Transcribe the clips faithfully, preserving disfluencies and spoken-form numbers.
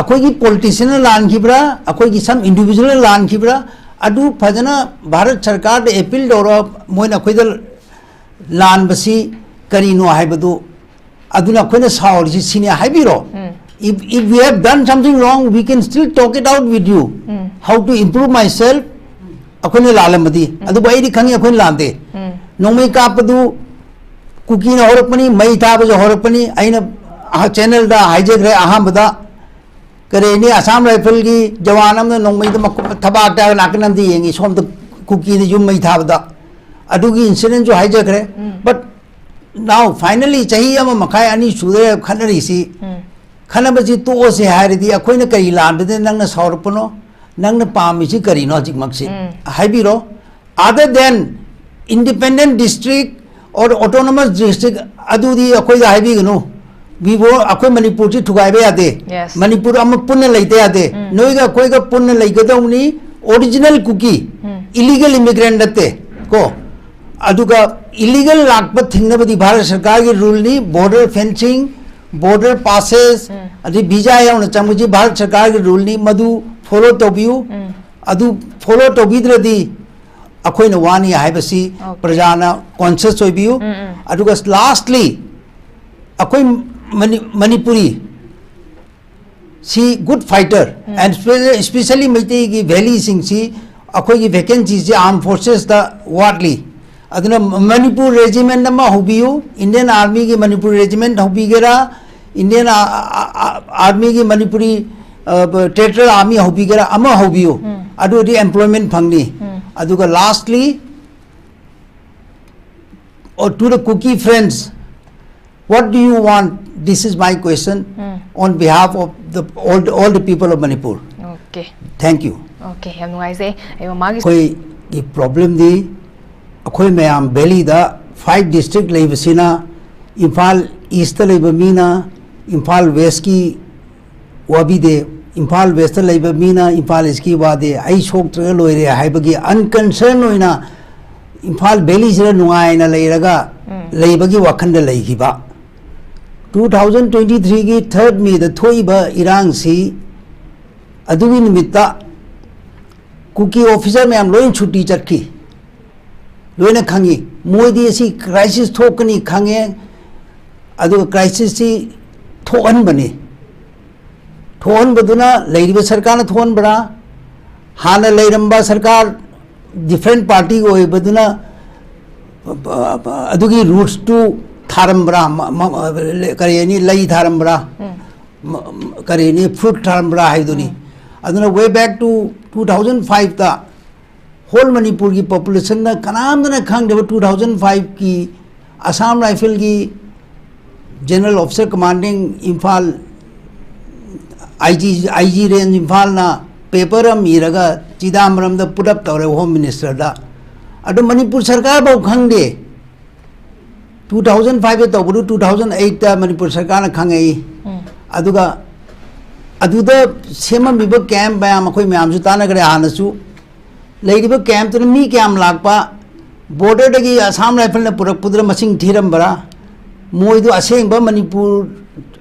ꯑꯩꯈꯣꯏꯒꯤ ꯄꯣꯂꯤꯇꯤꯁꯤꯌꯟꯅ ꯂꯥꯟꯈꯤꯕ꯭ꯔꯥ, ꯑꯩꯈꯣꯏꯒꯤ ꯁꯝ ꯏꯟꯗꯤꯕꯤꯖꯨꯋꯦꯜꯅ ꯂꯥꯟꯈꯤꯕ꯭ꯔꯥ, ꯑꯗꯨ ꯐꯖꯅ ꯚꯥꯔꯠ ꯁꯔꯀꯥꯔꯗ ꯑꯦꯄꯤꯜ ꯇꯧꯔ ꯃꯣꯏꯅ ꯑꯩꯈꯣꯏꯗ ꯂꯥꯟꯕꯁꯤ ꯀꯔꯤꯅꯣ ꯍꯥꯏꯕꯗꯨ, ꯑꯗꯨꯅ ꯑꯩꯈꯣꯏꯅ ꯁꯥꯎꯔꯤꯁꯤ ꯁꯤꯅꯤ ꯍꯥꯏꯕꯤꯔꯣ. If, if we have done something wrong, we can still talk it out with you. How to improve myself, ꯑꯩꯈꯣꯏꯅ ꯂꯥꯜꯂꯝꯃꯗꯤ. ꯑꯗꯨꯕꯨ ꯑꯩꯗꯤ ꯈꯪꯉꯤ ꯑꯩꯈꯣꯏꯅ ꯂꯥꯟꯗꯦ. ꯅꯣꯡꯃꯩ ꯀꯥꯞꯄꯗꯨ ꯀꯨꯀꯤꯅ ꯍꯧꯔꯛꯄꯅꯤ, ꯃꯩ ꯊꯥꯕꯁꯨ ꯍꯧꯔꯛꯄꯅꯤ. ꯑꯩꯅ ꯆꯦꯅꯦꯜꯗ ꯍꯥꯏꯖꯈ꯭ꯔꯦ ꯑꯍꯥꯟꯕꯗ, ꯀꯔꯤꯅꯤ, ꯑꯁꯥꯝ ꯔꯥꯏꯐꯜꯒꯤ ꯖꯋꯥꯟ ꯑꯃꯅ ꯅꯣꯡꯃꯩꯗ ꯃꯈꯨꯠ ꯊꯕꯥꯛꯇ ꯅꯥꯀꯟ ꯑꯃꯗ ꯌꯦꯡꯉꯤ, ꯁꯣꯝꯗ ꯀꯨꯀꯤꯅ ꯌꯨꯝ ꯃꯩ ꯊꯥꯕꯗ. ꯑꯗꯨꯒꯤ ꯏꯟꯁꯤꯗꯦꯟꯁꯨ ꯍꯥꯏꯖꯈ꯭ꯔꯦ. But now finally ꯆꯍꯤ ꯑꯃ ꯃꯈꯥꯏ ꯑꯅꯤ ꯁꯨꯔꯦ ꯈꯠꯅꯔꯤꯁꯤ. ꯈꯠꯅꯕꯁꯤ ꯇꯣꯛꯑꯁꯦ ꯍꯥꯏꯔꯗꯤ ꯑꯩꯈꯣꯏꯅ ꯀꯔꯤ ꯂꯥꯟꯕꯗ ꯅꯪꯅ ꯁꯥꯎꯔꯛꯄꯅꯣ? ꯅꯪꯅ ꯄꯥꯝꯃꯤꯁꯤ ꯀꯔꯤꯅꯣ ꯍꯧꯖꯤꯛꯃꯛꯁꯤ? ꯍꯥꯏꯕꯤꯔꯣ. Other than independent district or autonomous district, ꯑꯗꯨꯗꯤ ꯑꯩꯈꯣꯏꯗ ꯍꯥꯏꯕꯤꯒꯅꯨ. ꯕꯤꯕꯣ, ꯑꯩꯈꯣꯏ ꯃꯅꯤꯄꯨꯔꯁꯤ ꯊꯨꯒꯥꯏꯕ ꯌꯥꯗꯦ. Yes. ꯃꯅꯤꯄꯨꯔ ꯑꯃ ꯄꯨꯟꯅ ꯂꯩꯇ ꯌꯥꯗꯦ. ꯅꯣꯏꯒ ꯑꯩꯈꯣꯏꯒ ꯄꯨꯟꯅ ꯂꯩꯒꯗꯧꯕꯅꯤ. ꯑꯣꯔꯤꯖꯤꯅꯦꯜ ꯀꯨꯀꯤ, ꯏꯂꯤꯒꯦꯜ ꯏꯃꯤꯒ꯭ꯔꯦꯟ ꯅꯠꯇꯦ ꯀꯣ. ꯑꯗꯨꯒ ꯏꯂꯤꯒꯦꯜ ꯂꯥꯛꯄ ꯊꯤꯡꯅꯕꯗꯤ ꯚꯥꯔꯠ ꯁꯔꯀꯥꯔꯒꯤ ꯔꯨꯜꯅꯤ. ꯕꯣꯔꯗꯔ ꯐꯦꯟꯁꯤꯡ, ꯕꯣꯔꯗꯔ ꯄꯥꯁꯦꯁ, ꯑꯗꯩ ꯚꯤꯖꯥ ꯌꯥꯎꯅ ꯆꯪꯕꯁꯤ ꯚꯥꯔꯠ ꯁꯔꯀꯥꯔꯒꯤ ꯔꯨꯜꯅꯤ. ꯃꯗꯨ ꯐꯣꯂꯣ ꯇꯧꯕꯤꯌꯨ. ꯑꯗꯨ ꯐꯣꯂꯣ ꯇꯧꯕꯤꯗ꯭ꯔꯗꯤ ꯑꯩꯈꯣꯏꯅ ꯋꯥꯅꯤ ꯍꯥꯏꯕꯁꯤ Okay. ꯄ꯭ꯔꯖꯥꯅ ꯀꯣꯟꯁꯤꯌꯁ ꯑꯣꯏꯕꯤꯌꯨ. ꯑꯗꯨꯒ ꯂꯥꯁꯂꯤ, ꯑꯩꯈꯣꯏ ꯃꯅꯤ-, ꯃꯅꯤꯄꯨꯔꯤ ꯁꯤ ꯒꯨꯗ ꯐꯥꯏꯇꯔ, and especially ꯃꯩꯇꯩꯒꯤ ꯚꯦꯂꯤꯁꯤꯡꯁꯤ ꯑꯩꯈꯣꯏꯒꯤ ꯚꯦꯀꯦꯟꯁꯤꯁꯤ ꯑꯥꯔꯝ ꯐꯣꯔꯁꯦꯁꯇ ꯋꯥꯠꯂꯤ. ꯑꯗꯨꯅ ꯃꯅꯤꯄꯨꯔ ꯔꯦꯖꯤꯃꯦꯟ ꯑꯃ ꯍꯧꯕꯤꯌꯨ, ꯏꯟꯗꯤꯌꯟ ꯑꯥꯔꯃꯤꯒꯤ ꯃꯅꯤꯄꯨꯔ ꯔꯦꯖꯤꯃꯦꯟ ꯍꯧꯕꯤꯒꯦꯔꯥ, ꯏꯟꯗꯤꯌꯟ ꯑꯥꯔꯃꯤꯒꯤ ꯃꯅꯤꯄꯨꯔꯤ ꯇꯦꯔꯤꯇꯣꯔꯤꯌꯦꯜ ꯑꯥꯔꯃꯤ ꯍꯧꯕꯤꯒꯦꯔꯥ, ꯑꯃ ꯍꯧꯕꯤꯌꯨ. ꯑꯗꯨꯗꯤ ꯑꯦꯝꯄ꯭ꯂꯣꯏꯃꯦꯟ ꯐꯪꯅꯤ. ꯑꯗꯨꯒ ꯂꯥꯁꯂꯤ, or to the Kuki friends, what do you want? This is my question on behalf of the all, all the people of Manipur. Okay. Thank you. Okay, ꯌꯥꯝ ꯅꯨꯡꯉꯥꯏꯖꯩ. ꯑꯩ ꯃꯃꯥꯒꯤ ꯑꯩꯈꯣꯏꯒꯤ ꯄ꯭ꯔꯣꯕ꯭ꯂꯦꯝꯗꯤ, ꯑꯩꯈꯣꯏ ꯃꯌꯥꯝ ꯚꯦꯂꯤꯗ ꯐꯥꯏꯚ ꯗꯤꯁꯇ꯭ꯔꯤꯛ ꯂꯩꯕꯁꯤꯅ, ꯏꯝꯐꯥꯜ ꯏꯁꯇ ꯂꯩꯕ ꯃꯤꯅ ꯏꯝꯐꯥꯜ ꯋꯦꯁꯀꯤ ꯋꯥꯕꯤꯗꯦ, ꯏꯝꯐꯥꯜ ꯋꯦꯁꯇ ꯂꯩꯕ ꯃꯤꯅ ꯏꯝꯐꯥꯜ ꯏꯁꯀꯤ ꯋꯥꯗꯦ, ꯑꯩ ꯁꯣꯛꯇ꯭ꯔꯒ ꯂꯣꯏꯔꯦ ꯍꯥꯏꯕꯒꯤ ꯑꯟꯀꯟꯁꯔꯟ ꯑꯣꯏꯅ ꯏꯝꯐꯥꯜ ꯚꯦꯂꯤꯁꯤꯗ ꯅꯨꯡꯉꯥꯏꯅ ꯂꯩꯔꯒ ꯂꯩꯕꯒꯤ ꯋꯥꯈꯜꯗ ꯂꯩꯈꯤꯕ. ꯇꯨ ꯊꯥꯎꯖꯟ ꯇ꯭ꯋꯦꯟꯇꯤ ꯊ꯭ꯔꯤꯒꯤ ꯊꯥꯔꯠ ꯃꯦꯗ ꯊꯣꯛꯏꯕ ꯏꯔꯥꯡꯁꯤ, ꯑꯗꯨꯒꯤ ꯅꯨꯃꯤꯠꯇ ꯀꯨꯀꯤ ꯑꯣꯐꯤꯁꯥꯔ ꯃꯌꯥꯝ ꯂꯣꯏ ꯁꯨꯇꯤ ꯆꯠꯈꯤ, ꯂꯣꯏꯅ ꯈꯪꯉꯤ꯫ ꯃꯣꯏꯗꯤ ꯑꯁꯤ ꯀ꯭ꯔꯥꯏꯁꯤꯁ ꯊꯣꯛꯀꯅꯤ ꯈꯪꯉꯦ, ꯑꯗꯨꯒ ꯀ꯭ꯔꯥꯏꯁꯤꯁꯁꯤ ꯊꯣꯛꯍꯟꯕꯅꯤ꯫ ꯊꯣꯛꯍꯟꯕꯗꯨꯅ ꯂꯩꯔꯤꯕ ꯁꯔꯀꯥꯔꯅ ꯊꯣꯛꯍꯟꯕ꯭ꯔꯥ, ꯍꯥꯟꯅ ꯂꯩꯔꯝꯕ ꯁꯔꯀꯥꯔ ꯗꯤꯐ꯭ꯔꯦꯟ ꯄꯥꯔꯇꯤꯒꯤ ꯑꯣꯏꯕꯗꯨꯅ ꯑꯗꯨꯒꯤ ꯔꯨꯠꯁꯇꯨ ꯊꯥꯔꯝꯕ꯭ꯔꯥ, ꯃ-, ꯃ-, ꯀꯔꯤ ꯍꯥꯏꯅꯤ, ꯂꯩ ꯊꯥꯔꯝꯕ꯭ꯔꯥ, ꯎꯝ꯫ ꯃ-, ꯀꯔꯤ ꯍꯥꯏꯅꯤ, ꯐ꯭ꯔꯨꯠ ꯊꯥꯔꯝꯕ꯭ꯔꯥ ꯍꯥꯏꯗꯨꯅꯤ꯫ ꯎꯝ꯫ ꯑꯗꯨꯅ way back to two thousand five ꯇ ꯍꯣꯜ ꯃꯅꯤꯄꯨꯔꯒꯤ ꯄꯣꯄꯨꯂꯦꯁꯟꯗ ꯀꯅꯥꯝꯇꯅ ꯈꯪꯗꯕ ꯇꯨ ꯊꯥꯎꯖꯟ ꯐꯥꯏꯚꯀꯤ Assam ꯔꯥꯏꯐꯜꯒꯤ general officer commanding Imphal, ꯑꯥꯏ ꯖꯤ, ꯑꯥꯏ ꯖꯤ ꯔꯦꯟꯖ ꯏꯝꯐꯥꯜꯅ ꯄꯦꯄꯔ ꯑꯃ ꯏꯔꯒ ꯆꯤꯗꯥꯝꯕꯔꯝꯗ ꯄꯨꯠ ꯑꯞ ꯇꯧꯔꯦ, ꯍꯣꯝ ꯃꯤꯅꯤꯁꯇꯔꯗ꯫ ꯑꯗꯨ ꯃꯅꯤꯄꯨꯔ ꯁꯔꯀꯥꯔꯐꯥꯎ ꯈꯪꯗꯦ꯫ ꯇꯨ ꯊꯥꯎꯖꯟ ꯐꯥꯏꯚꯇ ꯇꯧꯕꯗꯨ ꯇꯨ ꯊꯥꯎꯖꯟ ꯑꯩꯠꯇ ꯃꯅꯤꯄꯨꯔ ꯁꯔꯀꯥꯔꯅ ꯈꯪꯉꯛꯏ꯫ ꯎꯝ꯫ ꯑꯗꯨꯒ ꯑꯗꯨꯗ ꯁꯦꯝꯃꯝꯃꯤꯕ ꯀꯦꯝꯞ ꯃꯌꯥꯝ ꯑꯩꯈꯣꯏ ꯃꯌꯥꯝꯁꯨ ꯇꯥꯟꯅꯈ꯭ꯔꯦ ꯍꯥꯟꯅꯁꯨ꯫ ꯂꯩꯔꯤꯕ ꯀꯦꯝꯞꯇꯨꯅ ꯃꯤ ꯀꯌꯥꯝ ꯂꯥꯛꯄ, ꯕꯣꯔꯗꯔꯗꯒꯤ ꯑꯁꯥꯝ ꯔꯥꯏꯐꯜꯅ ꯄꯨꯔꯛꯄꯗꯨꯅ ꯃꯁꯤꯡ ꯊꯤꯔꯝꯕ꯭ꯔꯥ? ꯃꯣꯏꯗꯨ ꯑꯁꯦꯡꯕ ꯃꯅꯤꯄꯨꯔ,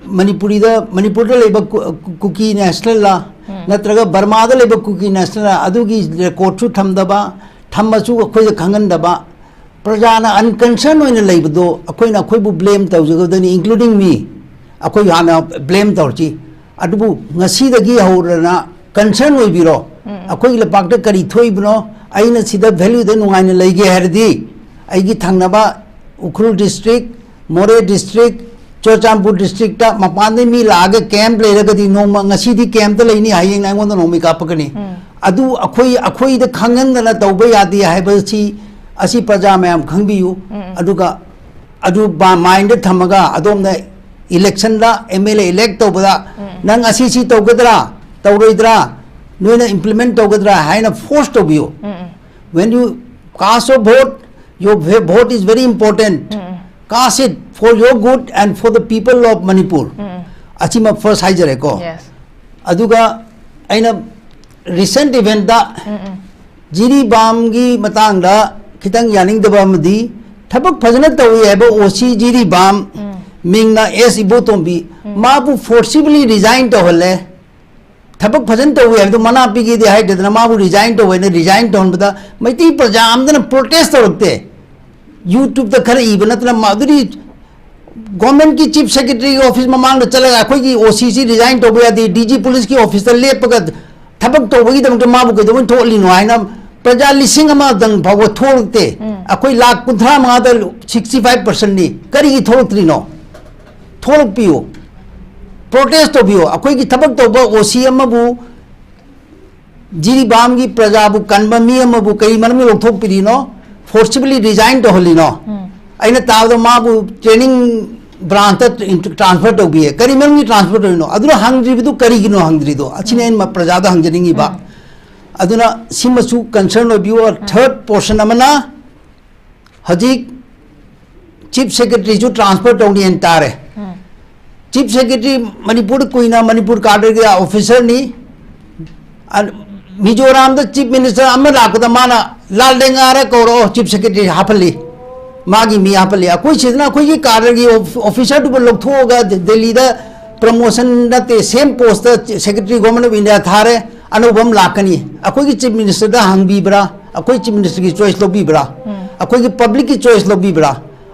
ꯃꯅꯤꯄꯨꯔꯤꯗ, ꯃꯅꯤꯄꯨꯔꯗ ꯂꯩꯕ ꯀꯨ-, ꯀꯨꯀꯤ ꯅꯦꯁꯅꯦꯜꯂ, ꯎꯝ꯫ ꯅꯠꯇ꯭ꯔꯒ ꯕꯔꯃꯥꯗ ꯂꯩꯕ ꯀꯨꯀꯤ ꯅꯦꯁꯅꯦꯜꯂ, ꯑꯗꯨꯒꯤ ꯔꯦꯀꯣꯔꯠꯁꯨ ꯊꯝꯗꯕ, ꯊꯝꯃꯁꯨ ꯑꯩꯈꯣꯏꯗ ꯈꯪꯍꯟꯗꯕ, ꯄ꯭ꯔꯖꯥꯅ ꯑꯟꯀꯟꯁꯔꯟ ꯑꯣꯏꯅ ꯂꯩꯕꯗꯣ ꯑꯩꯈꯣꯏꯅ ꯑꯩꯈꯣꯏꯕꯨ ꯕ꯭ꯂꯦꯝ ꯇꯧꯖꯒꯗꯕꯅꯤ, including me꯫ ꯑꯩꯈꯣꯏ ꯍꯥꯟꯅ ꯕ꯭ꯂꯦꯝ ꯇꯧꯔꯁꯤ꯫ ꯑꯗꯨꯕꯨ ꯉꯁꯤꯗꯒꯤ ꯍꯧꯔꯅ ꯀꯟꯁꯔꯟ ꯑꯣꯏꯕꯤꯔꯣ꯫ ꯎꯝ꯫ ꯑꯩꯈꯣꯏꯒꯤ ꯂꯩꯄꯥꯛꯇ ꯀꯔꯤ ꯊꯣꯛꯏꯕꯅꯣ? ꯑꯩꯅ ꯁꯤꯗ ꯚꯦꯂ꯭ꯌꯨꯗ ꯅꯨꯡꯉꯥꯏꯅ ꯂꯩꯒꯦ ꯍꯥꯏꯔꯗꯤ, ꯑꯩꯒꯤ ꯊꯪꯅꯕ ꯎꯈ꯭ꯔꯨꯜ ꯗꯤꯁꯇ꯭ꯔꯤꯛ, ꯃꯣꯔꯦ ꯗꯤꯁꯇ꯭ꯔꯤꯛ, ꯆꯨꯔꯆꯥꯟꯄꯨꯔ ꯗꯤꯁꯇ꯭ꯔꯤꯛꯇ ꯃꯄꯥꯟꯗꯩ ꯃꯤ ꯂꯥꯛꯑꯒ ꯀꯦꯝꯞ ꯂꯩꯔꯒꯗꯤ, ꯅꯣꯡꯃ ꯉꯁꯤꯗꯤ ꯀꯦꯝꯞꯇ ꯂꯩꯅꯤ, ꯍꯌꯦꯡꯅ ꯑꯩꯉꯣꯟꯗ ꯅꯣꯡꯃꯩ ꯀꯥꯞꯄꯛꯀꯅꯤ꯫ ꯎꯝ꯫ ꯑꯗꯨ ꯑꯩꯈꯣꯏ, ꯑꯩꯈꯣꯏꯗ ꯈꯪꯍꯟꯗꯅ ꯇꯧꯕ ꯌꯥꯗꯦ ꯍꯥꯏꯕꯁꯤ, ꯑꯁꯤ ꯄ꯭ꯔꯖꯥ ꯃꯌꯥꯝ ꯈꯪꯕꯤꯌꯨ꯫ ꯎꯝ꯫ ꯑꯗꯨꯒ ꯑꯗꯨ ꯕ-, ꯃꯥꯏꯟꯗ ꯊꯝꯃꯒ ꯑꯗꯣꯝꯅ ꯏꯂꯦꯛꯁꯟꯗ ꯑꯦꯝ ꯑꯦꯜ ꯑꯦ ꯏꯂꯦꯛ ꯇꯧꯕꯗ, ꯎꯝ꯫ "ꯅꯪ ꯑꯁꯤ ꯁꯤ ꯇꯧꯒꯗ꯭ꯔꯥ, ꯇꯧꯔꯣꯏꯗ꯭ꯔꯥ, ꯅꯣꯏꯅ ꯏꯝꯄ꯭ꯂꯤꯃꯦꯟ ꯇꯧꯒꯗ꯭ꯔꯥ?" ꯍꯥꯏꯅ ꯐꯣꯔꯁ ꯇꯧꯕꯤꯌꯨ꯫ ꯎꯝ, ꯎꯝ꯫ When you cast your vote, your ve-, vote is very important. Um, um. Cast it for your good and for the people of Manipur. Um, um. ꯑꯁꯤꯃ ꯐꯥꯔꯁ ꯍꯥꯏꯖꯔꯦꯀꯣ꯫ Yes. ꯑꯗꯨꯒ ꯑꯩꯅ ꯔꯤꯁꯦꯟꯠ ꯏꯚꯦꯟꯠꯇ ꯎꯝ, ꯎꯝ꯫ ꯖꯤꯔꯤꯕꯥꯝꯒꯤ ꯃꯇꯥꯡꯗ ꯈꯤꯇꯪ ꯌꯥꯅꯤꯡꯗꯕ ꯑꯃꯗꯤ, ꯊꯕꯛ ꯐꯖꯅ ꯇꯧꯏ ꯍꯥꯏꯕ ꯑꯣ ꯁꯤ ꯖꯤꯔꯤꯕꯥꯝ ꯎꯝ꯫ ꯃꯤꯡꯅ ꯑꯦꯁ ꯏꯕꯣꯇꯣꯝꯕꯤ꯫ ꯃꯥꯕꯨ forcibly resign ꯇꯧꯍꯜꯂꯦ꯫ ꯊꯕꯛ ꯐꯖꯅ ꯇꯧꯋꯤ ꯍꯥꯏꯕꯗꯨ ꯃꯅꯥ ꯄꯤꯒꯦꯗꯤ ꯍꯥꯏꯗꯗꯅ ꯃꯥꯕꯨ resign ꯇꯧꯋꯦꯅ resign ꯇꯧꯍꯟꯕꯗ ꯃꯩꯇꯩ ꯄ꯭ꯔꯖꯥ ꯑꯃꯗꯅ protest ꯇꯧꯔꯛꯇꯦ꯫ YouTube ꯇ ꯈꯔ ꯏꯕ ꯅꯠꯇꯅ ꯃꯥ-, ꯑꯗꯨꯗꯤ government ꯀꯤ chief secretary ꯒꯤ office ꯃꯃꯥꯡꯗ ꯆꯠꯂꯒ ꯑꯩꯈꯣꯏꯒꯤ O C ꯁꯤ resign ꯇꯧꯕ ꯌꯥꯗꯦ, D G police ꯀꯤ office ꯇ ꯂꯦꯞꯄꯒ ꯊꯕꯛ ꯇꯧꯕꯒꯤꯗꯃꯛꯇ ꯃꯥꯕꯨ ꯀꯩꯗꯧꯕꯩ ꯊꯣꯛꯍꯜꯂꯤꯅꯣ ꯍꯥꯏꯅ ꯄ꯭ꯔꯖꯥ ꯂꯤꯁꯤꯡ ꯑꯃꯗꯪ ꯐꯥꯎꯕ ꯊꯣꯛꯂꯛꯇꯦ꯫ ꯑꯩꯈꯣꯏ ꯂꯥꯈ ꯀꯨꯟꯊ꯭ꯔꯥ ꯃꯉꯥꯗ sixty five percent ꯅꯤ꯫ ꯀꯔꯤꯒꯤ ꯊꯣꯛꯂꯛꯇ꯭ꯔꯤꯅꯣ? ꯊꯣꯛꯂꯛꯄꯤꯌꯨ, protest ꯇꯧꯕꯤꯌꯨ꯫ ꯑꯩꯈꯣꯏꯒꯤ ꯊꯕꯛ ꯇꯧꯕ O C ꯑꯃꯕꯨ, ꯖꯤꯔꯤꯕꯥꯝꯒꯤ ꯄ꯭ꯔꯖꯥꯕꯨ ꯀꯟꯕ ꯃꯤ ꯑꯃꯕꯨ ꯀꯔꯤ ꯃꯔꯝꯒꯤ ꯂꯧꯊꯣꯛꯄꯤꯔꯤꯅꯣ? Forcibly resign ꯇꯧꯍꯜꯂꯤꯅꯣ? ꯑꯩꯅ ꯇꯥꯕꯗ ꯃꯥꯕꯨ training branch ꯇ transfer ꯇꯧꯕꯤꯌꯦ꯫ ꯀꯔꯤ ꯃꯔꯝꯒꯤ transfer ꯇꯧꯔꯤꯅꯣ? ꯑꯗꯨꯅ ꯍꯪꯗ꯭ꯔꯤꯕꯗꯨ ꯀꯔꯤꯒꯤꯅꯣ ꯍꯪꯗ꯭ꯔꯤꯗꯣ? ꯑꯁꯤꯅꯤ ꯑꯩꯅ ꯃ-, ꯄ꯭ꯔꯖꯥꯗ ꯍꯪꯖꯅꯤꯡꯉꯤꯕ꯫ ꯑꯗꯨꯅ ꯁꯤꯃꯁꯨ concern ꯑꯣꯏꯕꯤꯌꯨ꯫ Third portion ꯑꯃꯅ ꯍꯧꯖꯤꯛ chief secretary ꯁꯨ transfer ꯇꯧꯅꯤ ꯍꯥꯏꯅ ꯇꯥꯔꯦ꯫ Chief secretary ꯃꯅꯤꯄꯨꯔꯗ ꯀꯨꯏꯅ ꯃꯅꯤꯄꯨꯔ cadre ꯒꯤ officer ꯅꯤ꯫ ꯑ-, ꯃꯤꯖꯣꯔꯥꯝꯗ chief minister ꯑꯃ ꯂꯥꯛꯄꯗ ꯃꯥꯅ ꯂꯥꯜ ꯗꯦꯡꯒꯥꯔ ꯀꯧꯔꯛꯑꯣ, chief secretary ꯍꯥꯞꯍꯜꯂꯤ, ꯃꯥꯒꯤ ꯃꯤ ꯍꯥꯞꯍꯜꯂꯤ꯫ ꯑꯩꯈꯣꯏ ꯁꯤꯗꯅ ꯑꯩꯈꯣꯏꯒꯤ cadre ꯒꯤ ꯑꯣꯐ-, officer ꯗꯨꯕꯨ ꯂꯧꯊꯣꯛꯑꯒ ꯗꯦ-, ꯗꯦꯜꯂꯤꯗ promotion ꯅꯠꯇꯦ, same post ꯇ secretary government of India ꯊꯥꯔꯦ, ꯑꯅꯧꯕ ꯑꯃ ꯂꯥꯛꯀꯅꯤ꯫ ꯑꯩꯈꯣꯏꯒꯤ chief minister ꯗ ꯍꯪꯕꯤꯕ꯭ꯔꯥ? ꯑꯩꯈꯣꯏ chief minister ꯒꯤ choice ꯂꯧꯕꯤꯕ꯭ꯔꯥ? ꯑꯩꯈꯣꯏꯒꯤ public ꯀꯤ choice ꯂꯧꯕꯤꯕ꯭ꯔꯥ?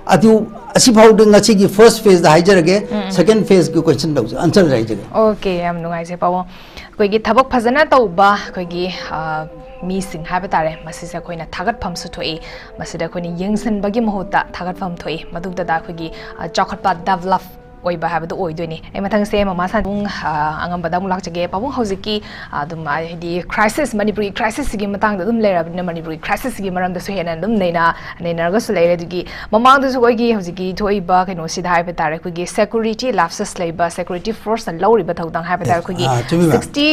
ꯑꯗꯨ ꯑꯁꯤꯐꯥꯎꯗ ꯉꯁꯤꯒꯤ first phase ꯗ ꯍꯥꯏꯖꯔꯒꯦ꯫ Second phase ꯀꯤ question ꯇꯧꯖ-, answer ꯍꯥꯏꯖꯒꯦ꯫ Okay, ꯌꯥꯝ ꯅꯨꯡꯉꯥꯏꯖꯩ ꯄꯥꯕꯨꯡ꯫ ꯑꯩꯈꯣꯏꯒꯤ ꯊꯕꯛ ꯐꯖꯅ ꯇꯧꯕ ꯑꯩꯈꯣꯏꯒꯤ, ꯑ, ꯃꯤꯁꯤꯡ ꯍꯥꯏꯕ ꯇꯥꯔꯦ, ꯃꯁꯤꯁꯦ ꯑꯩꯈꯣꯏꯅ ꯊꯥꯒꯠꯐꯝꯁꯨ ꯊꯣꯛꯏ꯫ ꯃꯁꯤꯗ ꯑꯩꯈꯣꯏꯅ ꯌꯦꯡꯁꯤꯟꯕꯒꯤ ꯃꯍꯨꯠꯇ ꯊꯥꯒꯠꯐꯝ ꯊꯣꯛꯏ꯫ ꯃꯗꯨꯗ ꯑꯩꯈꯣꯏꯒꯤ, ꯑ, ꯆꯥꯎꯈꯠꯄ, develop ꯑꯣꯏꯕ ꯍꯥꯏꯕꯗꯨ ꯑꯣꯏꯗꯣꯏꯅꯤ꯫ ꯑꯩ ꯃꯊꯪꯁꯦ ꯃꯃꯥ ꯁꯥꯟ-, ꯄꯥꯕꯨꯡ, ꯑ, ꯑꯉꯝꯕꯗ ꯑꯃꯨꯛ ꯂꯥꯛꯆꯒꯦ꯫ ꯄꯥꯕꯨꯡ, ꯍꯧꯖꯤꯛꯀꯤ, ꯑ, ꯑꯗꯨꯝ, ꯑ, ꯍꯥꯏꯗꯤ crisis, ꯃꯅꯤꯄꯨꯔꯒꯤ crisis ꯁꯤꯒꯤ ꯃꯇꯥꯡꯗ ꯑꯗꯨꯝ ꯂꯩꯔꯕꯅꯤꯅ ꯃꯅꯤꯄꯨꯔꯒꯤ crisis ꯁꯤꯒꯤ ꯃꯔꯝꯗꯁꯨ ꯍꯦꯟꯅ ꯑꯗꯨꯝ ꯅꯩꯅ-, ꯅꯩꯅꯔꯒꯁꯨ ꯂꯩꯔꯦ꯫ ꯑꯗꯨꯒꯤ ꯃꯃꯥꯡꯗꯁꯨ ꯑꯩꯈꯣꯏꯒꯤ ꯍꯧꯖꯤꯛꯀꯤ ꯊꯣꯛꯏꯕ ꯀꯩꯅꯣꯁꯤꯗ ꯍꯥꯏꯕ ꯇꯥꯔꯦ, ꯑꯩꯈꯣꯏꯒꯤ security lapses ꯂꯩꯕ, security force ꯅ ꯂꯧꯔꯤꯕ ꯊꯧꯗꯥꯡ ꯍꯥꯏꯕ ꯇꯥꯔꯦ, ꯑꯩꯈꯣꯏꯒꯤ ꯑꯥ, ꯆꯨꯝꯃꯤ, ma'am꯫ Sixty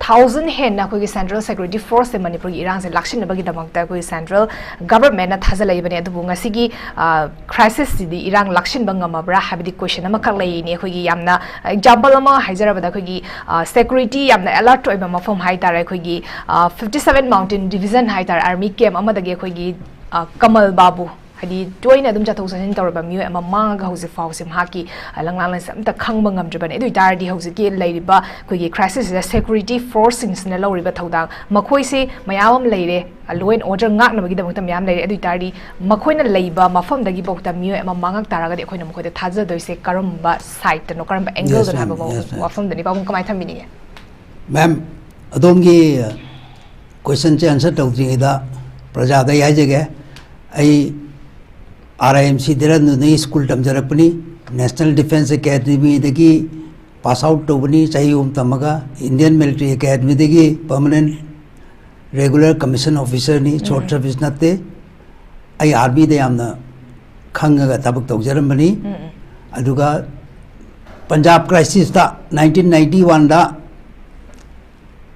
thousand ꯍꯦꯟꯅ ꯑꯩꯈꯣꯏꯒꯤ central security force ꯁꯦ ꯃꯅꯤꯄꯨꯔꯒꯤ ꯏꯔꯥꯡꯁꯦ ꯂꯥꯛꯁꯤꯟꯅꯕꯒꯤꯗꯃꯛꯇ ꯑꯩꯈꯣꯏꯒꯤ central government ꯅ ꯊꯥꯖꯤꯜꯂꯛꯏꯕꯅꯦ꯫ ꯑꯗꯨꯕꯨ ꯉꯁꯤꯒꯤ, ꯑ, crisis ꯁꯤꯗꯤ ꯏꯔꯥꯡ ꯂꯥꯛꯁꯤꯟꯕ ꯉꯝꯃꯕ꯭ꯔꯥ ꯍꯥꯏꯕꯗꯤ question ꯑꯃꯈꯛ ꯂꯩꯔꯤꯅꯦ꯫ ꯑꯩꯈꯣꯏꯒꯤ ꯌꯥꯝꯅ example ꯑꯃ ꯍꯥꯏꯖꯔꯕꯗ ꯑꯩꯈꯣꯏꯒꯤ, ꯑ, security ꯌꯥꯝꯅ alert ꯑꯣꯏꯕ ꯃꯐꯝ ꯍꯥꯏ ꯇꯥꯔꯦ, ꯑꯩꯈꯣꯏꯒꯤ, ꯑ, fifty seven mountain division ꯍꯥꯏ ꯇꯥꯔꯦ, army camp ꯑꯃꯗꯒꯤ ꯑꯩꯈꯣꯏꯒꯤ, ꯑ, ꯀꯃꯜ ꯕꯥꯕꯨ ꯍꯥꯏꯗꯤ ꯇꯣꯏꯅ ꯑꯗꯨꯝ ꯆꯠꯊꯣꯛ ꯆꯠꯁꯤꯟ ꯇꯧꯔꯕ ꯃꯤꯑꯣꯏ ꯑꯃ ꯃꯥꯡꯉꯒ ꯍꯧꯖꯤꯛ ꯐꯥꯎꯁꯦ ꯃꯍꯥꯛꯀꯤ, ꯑ, ꯂꯪꯂꯥ ꯂꯩꯁꯦ ꯑꯝꯇ ꯈꯪꯕ ꯉꯝꯗ꯭ꯔꯤꯕꯅꯤ꯫ ꯑꯗꯨ ꯑꯣꯏꯇꯥꯔꯗꯤ ꯍꯧꯖꯤꯛꯀꯤ ꯂꯩꯔꯤꯕ ꯑꯩꯈꯣꯏꯒꯤ crisis ꯁꯤꯗ security force ꯁꯤꯡꯁꯤꯅ ꯂꯧꯔꯤꯕ ꯊꯧꯗꯥꯡ, ꯃꯈꯣꯏꯁꯦ ꯃꯌꯥꯝ ꯑꯃ ꯂꯩꯔꯦ, ꯑ, law and order ꯉꯥꯛꯅꯕꯒꯤꯗꯃꯛꯇ ꯃꯌꯥꯝ ꯂꯩꯔꯦ꯫ ꯑꯗꯨ ꯑꯣꯏꯇꯥꯔꯗꯤ ꯃꯈꯣꯏꯅ ꯂꯩꯕ ꯃꯐꯝꯗꯒꯤꯐꯥꯎꯗ ꯃꯤꯑꯣꯏ ꯑꯃ ꯃꯥꯡꯉꯛ ꯇꯥꯔꯒꯗꯤ ꯑꯩꯈꯣꯏꯅ ꯃꯈꯣꯏꯗ ꯊꯥꯖꯗꯣꯏꯁꯦ ꯀꯔꯝꯕ side ꯇꯅꯣ, ꯀꯔꯝꯕ angle ꯗꯅꯣ ꯍꯥꯏꯕ ꯋꯥꯐꯝꯗꯨꯅꯤ꯫ ꯄꯥꯕꯨꯡ ꯀꯃꯥꯏꯅ ꯊꯝꯕꯤꯅꯤꯡꯉꯤ? Ma'am, ꯑꯗꯣꯝꯒꯤ question ꯁꯦ answer ꯇꯧꯗ꯭ꯔꯤꯉꯩꯗ ꯄ꯭ꯔꯖꯥꯗ ꯑꯩ ꯍꯥꯏꯖꯒꯦ꯫ ꯑꯩ R I M C ꯗꯦꯔꯥꯗꯨꯟꯗꯒꯤ school ꯇꯝꯖꯔꯛꯄꯅꯤ꯫ National Defence Academy ꯗꯒꯤ pass out ꯇꯧꯕꯅꯤ, ꯆꯍꯤ ꯑꯍꯨꯝ ꯇꯝꯃꯒ꯫ Indian Military Academy ꯗꯒꯤ permanent regular commission officer ꯅꯤ, short service ꯅꯠꯇꯦ꯫ ꯑꯩ army ꯗ ꯌꯥꯝꯅ ꯈꯪꯉꯒ ꯊꯕꯛ ꯇꯧꯖꯔꯝꯕꯅꯤ꯫ ꯑꯗꯨꯒ Punjab crisis ꯇ nineteen ninety one ꯗ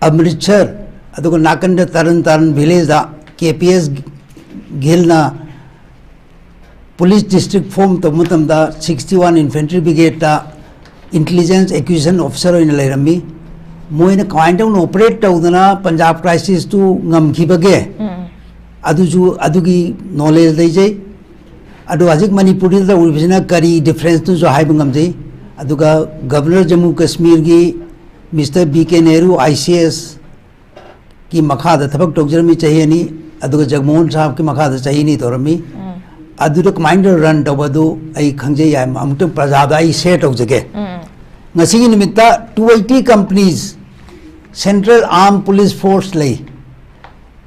ꯑꯃ꯭ꯔꯤꯠꯁꯔ, ꯑꯗꯨꯒ ꯅꯥꯀꯟꯗ ꯇꯔꯟ ꯇꯥꯔꯟ village ꯗ K P S ꯒꯤꯜꯅ police district form ꯇꯧꯕ ꯃꯇꯝꯗ sixty one Infantry Brigade ꯇ intelligence acquisition officer ꯑꯣꯏꯅ ꯂꯩꯔꯝꯃꯤ꯫ ꯃꯣꯏꯅ ꯀꯃꯥꯏꯅ ꯇꯧꯅ operate ꯇꯧꯗꯅ Punjab crisis ꯇꯨ ꯉꯝꯈꯤꯕꯒꯦ, ꯑꯗꯨꯁꯨ ꯑꯗꯨꯒꯤ knowledge ꯂꯩꯖꯩ꯫ ꯑꯗꯨ ꯍꯧꯖꯤꯛ ꯃꯅꯤꯄꯨꯔꯗ ꯇꯧꯔꯤꯕꯁꯤꯅ ꯀꯔꯤ difference ꯇꯨꯁꯨ ꯍꯥꯏꯕ ꯉꯝꯖꯩ꯫ ꯑꯗꯨꯒ Governor Jammu Kashmir ꯒꯤ Mister B K Nehru I C S ꯀꯤ ꯃꯈꯥꯗ ꯊꯕꯛ ꯇꯧꯖꯔꯝꯃꯤ ꯆꯍꯤ ꯑꯅꯤ, ꯑꯗꯨꯒ ꯖꯒꯃꯣꯍꯟ ꯁꯥꯍꯕꯀꯤ ꯃꯈꯥꯗ ꯆꯍꯤ ꯑꯅꯤ ꯇꯧꯔꯝꯃꯤ꯫ ꯑꯗꯨꯗ ꯀꯃꯥꯏꯅ run ꯇꯧꯕ ꯑꯗꯨ ꯑꯩ ꯈꯪꯖꯩ, ꯌꯥꯏ, ꯑꯃꯨꯛꯇꯪ ꯄ꯭ꯔꯖꯥꯗ ꯑꯩ share ꯇꯧꯖꯒꯦ꯫ ꯉꯁꯤꯒꯤ ꯅꯨꯃꯤꯠꯇ two eighty companies, Central Armed Police Force ꯂꯩ꯫